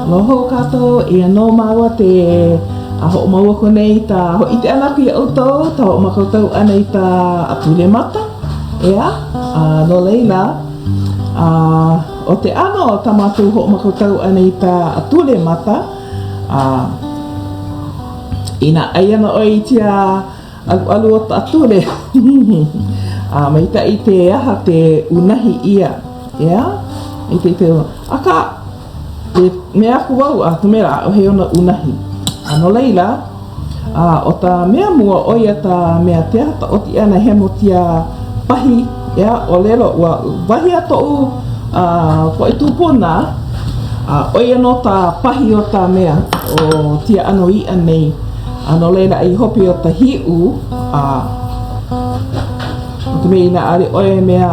Aloha hou kākou, eia nō māua te a hoʻomau aku nei i ta hōʻike ʻana aku iā ʻoukou, ta hoʻomākaukau ʻana i ta ʻAtule mata, ʻeā? A no laila, a ʻo te ʻano o tā mākou hoʻomākaukau ʻana i ta ʻAtule mata, a inā ʻai ana ʻoe i tia ʻaluʻalu o ta ʻAtule, a maikaʻi te aha te unahi ʻia, ʻeā? Maikaʻi te, akā, E mea aku wau a ka mea ʻaʻohe ona unahi. A no laila, a ʻo ta mea mua ʻo ia ta mea te aha ta ʻoti ʻana hemo tia pahi, ʻeā, ʻōlelo, ua wahi a toʻu a poʻe tūpuna, a ʻo ia nō ta pahi o ta mea o tia ʻano iʻa nei. A no laila, i hope o ta hiʻu, a No ka mea, inā ʻaʻole ʻoe mea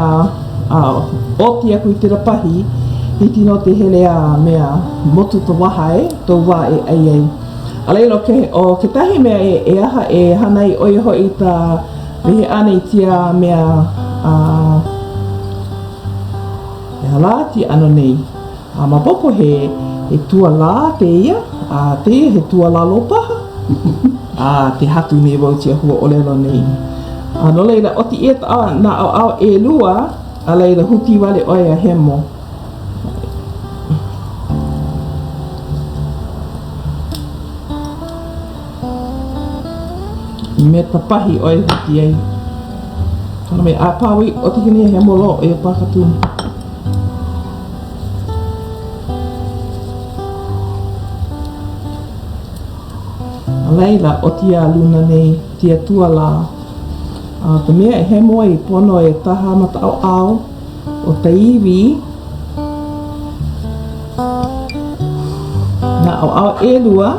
a ʻoti aku i kēlā pahi, hiki nō ke hele a mea motu ka waha e, kou wā e ʻai ai. A laila, ʻo ke, ʻo kekahi mea e, e aha e hana ai ʻo ia hoʻi ka wehe ʻana i tia mea a, he aha lā tia ʻano nei. A maopopo he he tua lā tēia, a tēia he tua lalo paha. A ke haku nei wau tia huaʻōlelo nei. A no laila, ʻoti ʻia ta nā ʻaoʻao ʻelua, a laila huki wale ʻoe a hemo. Me ka pahi ʻoe huki ai. Kana mea, a pā wai, ʻoti ke nei hemo loa ʻo ia pā ka tuna. A laila, ʻoti a luna nei, tia tua lā. A ka mea e hemo ai, pono e taha ma ka ʻaoʻao o ka iwi, nā ʻaoʻao ʻelua.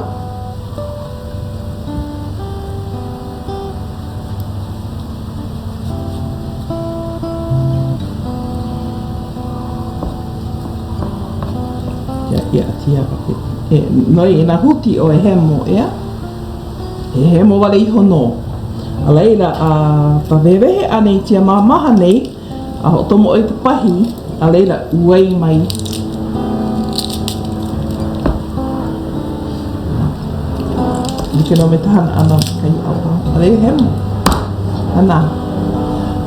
Ia, ia, tia, e, noi inā huki ʻoe hemo, ʻeā? E hemo wale iho nō. A laila, a ka wehewehe ʻana i tia māmaha nei, a hoʻotomo ʻoe i ka pahi, a laila, uai mai. Like nō me ka hana ʻana ma kahi ʻaoʻao. A laila, hemo. Hana.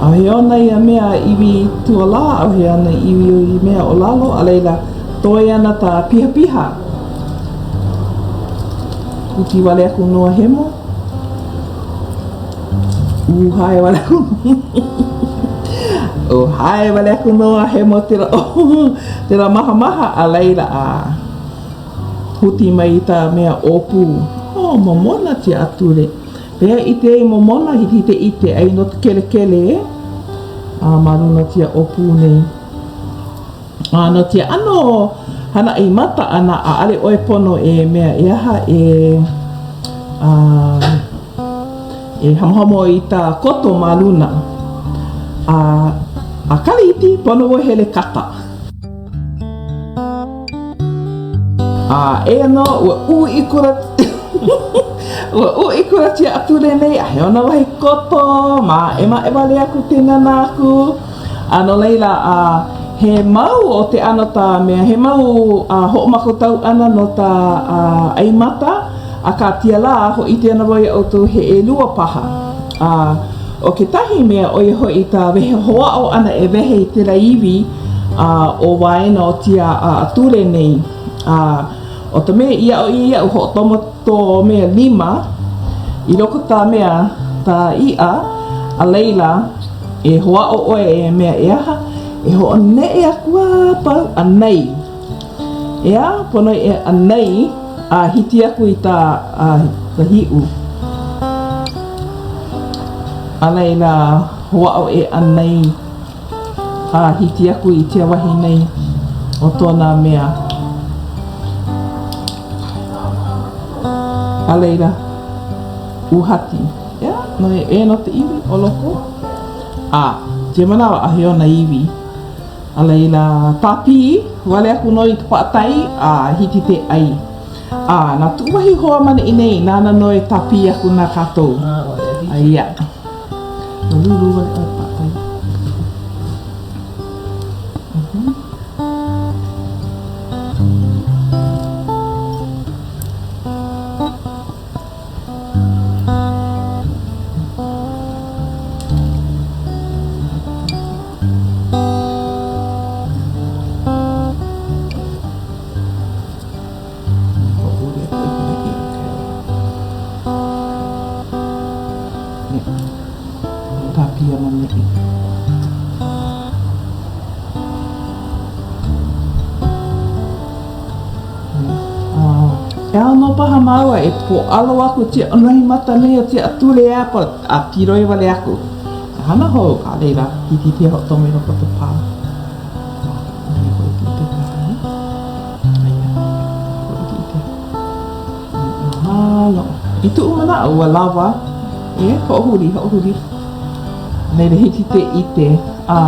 ʻAʻohe ona ia mea iwi tua lā, ʻaʻohe ona iwi mea o lalo, a laila, toe ana ka pihapiha. Huki wale aku nō a hemo. Uhae wale aku. Uhae wale aku nō a hemo tela, tela mahamaha, a laila, a huki mai i ta mea ʻōpū. Oh, momona tia ʻAtule. Pehea ʻite ai momona, hiki te ʻite, ʻai no te kelekele, e? A ma luna tia ʻōpū nei. A no tia ʻano hana ʻai mata ʻana, ʻaʻale ʻoe pono e mea e aha e, a, e hamohamo i ta koto ma luna. A, a kali iti, pono ʻoe hele kata. A eia nō, ua uʻi kula ua uʻi kula tia ʻAtule nei, a he ona wahi koto, maʻemaʻe wale aku ke nana aku. A no laila, a he mau o te ʻano ta mea, he mau a hoʻomākaukau ʻana no ta a ʻai mata, akā tia lā, hōʻike ana wau iā ʻoukou he ʻelua paha. A ʻo kekahi mea, ʻo ia hoʻi ka wehe hoʻāʻo ʻana e wehe i kēlā iwi a ʻo waena o tia a ʻAtule nei. A ʻo ka mea i aʻo ʻia iaʻu, hoʻotomo tō mea lima i loko ta mea ta iʻa, a laila, e hoʻāʻo ʻoe e mea e aha, e hoʻoneʻe aku a pau a nei. ʻEā, pono e ʻanai a hiki aku i ta a ka hiʻu. A laila, hoʻāʻo e ʻanai a hiki aku i tia wahi nei o tōna mea. A laila, uhaki. ʻEā, no e ʻē no te iwi o loko. A, tia manawa, ʻaʻohe ona iwi. A laila, tāpī wale aku nō i ka paʻatai a hiki ke ʻai. A na kuʻu wahi hoa ma neʻi nei, nāna nō e tāpī aku na kākou. Aia. Ua lūlū wale ʻoe paʻatai. E ao nō paha māua e pōʻalo aku tia ʻonohi mata nei o tia atule a pa a tiroi wale aku. A hana hou, a laila, hiki te hoʻotomo i loko o ka pā. Mahalo. I kuʻu manaʻo, ua lawa. E, hoʻohuli, hoʻohuli. Laila hiki te ʻike. A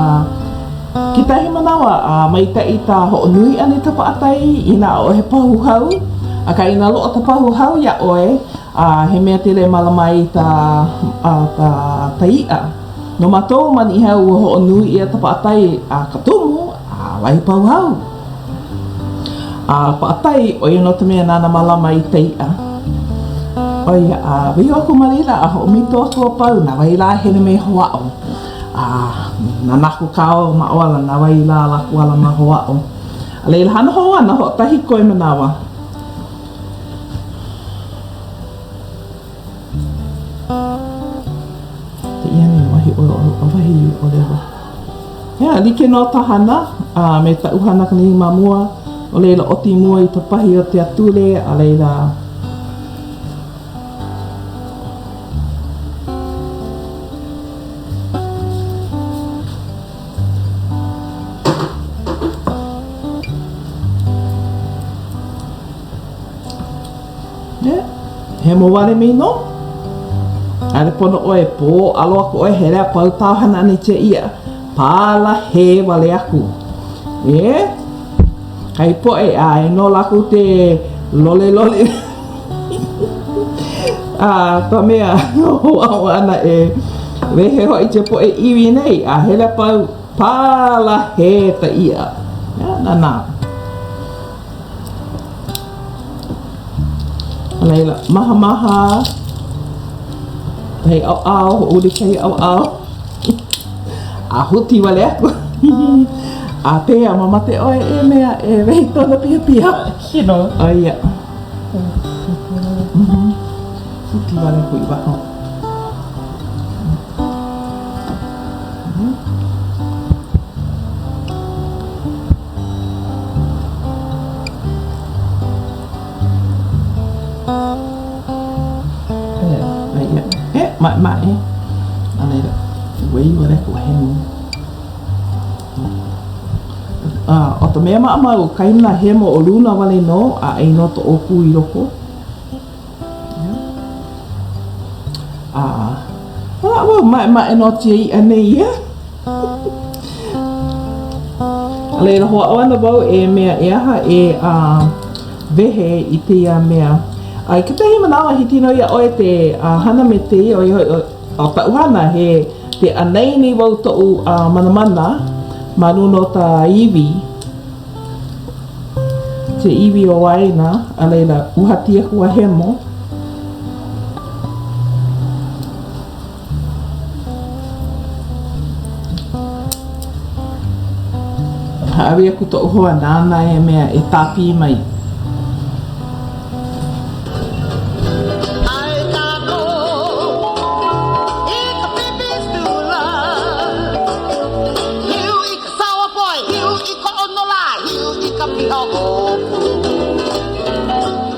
kekahi manawa, a maikaʻi ka hoʻonui ʻana i ka paʻakai inā ʻaʻohe pahu hau. Akā inā loaʻa ka pahu hau iā ʻoe, a he mea tele e mālama ai ka, a, ka, ka iʻa. No mākou ma Niʻihau ua hoʻonui ʻia ka paʻakai a ka tumu, a wahi pahu hau. A paʻakai, ʻo ia nō ka mea nāna mālama i ka iʻa. ʻO ia, a waiho aku ma laila a hoʻomito aku a pau, na wai lā hele mai hoʻāʻo. A nānā aku kāua ma ʻō ala, na wai lā lākou ala ma hoʻāʻo. A laila hana hou ana, hoʻokahi koe manawa. Ia nei wahi wahi ʻōlelo. Yeah, like nō ka hana a me kaʻu hana nei ma mua. No laila, ʻoti mua i ka pahi o te atule, a laila, Yeah. Hemo wale mai nō. ʻAʻole pono ʻoe pōʻalo aku ʻoe hele a pau tāu hana ʻana i kēia. Palahē wale aku. Yeah. Kahi poʻe ʻae nō lākou te lolelole. a ka mea hoʻāʻo ʻana e wehe hoʻi ke poʻe iwi nei a hele a pau palahē ka iʻa. Yeah, nānā. A laila, mahamaha kahi ʻaoʻao, hoʻohuli kahi ʻaoʻao, a huki wale aku. A pehea, mamake ʻoe e mea e wehe kona piapia? Kino. ʻO ia. Huki wale aku i waho. E, maʻemaʻe. A laila, uē wale aku a hemo. A, ʻo ka mea maʻamau, kahi nā hemo o luna wale nō, a ʻai nō ka ʻōpū i loko. A, manaʻo wau, maʻemaʻe nō kēia iʻa nei ia. A laila, hoʻāʻo ana wau e mea e aha e a wehe i kēia mea. A i kekahi manawa, hiki nō iā ʻoe te a hana me kēia, ʻo ia hoʻi, ʻo kaʻu hana, he ke anaina wau toʻu a manamana ma luna o ka iwi, ke iwi o waena, a laila, uhaki aku a hemo. Hāʻawi aku toʻu hoa nāna e mea e tāpī mai.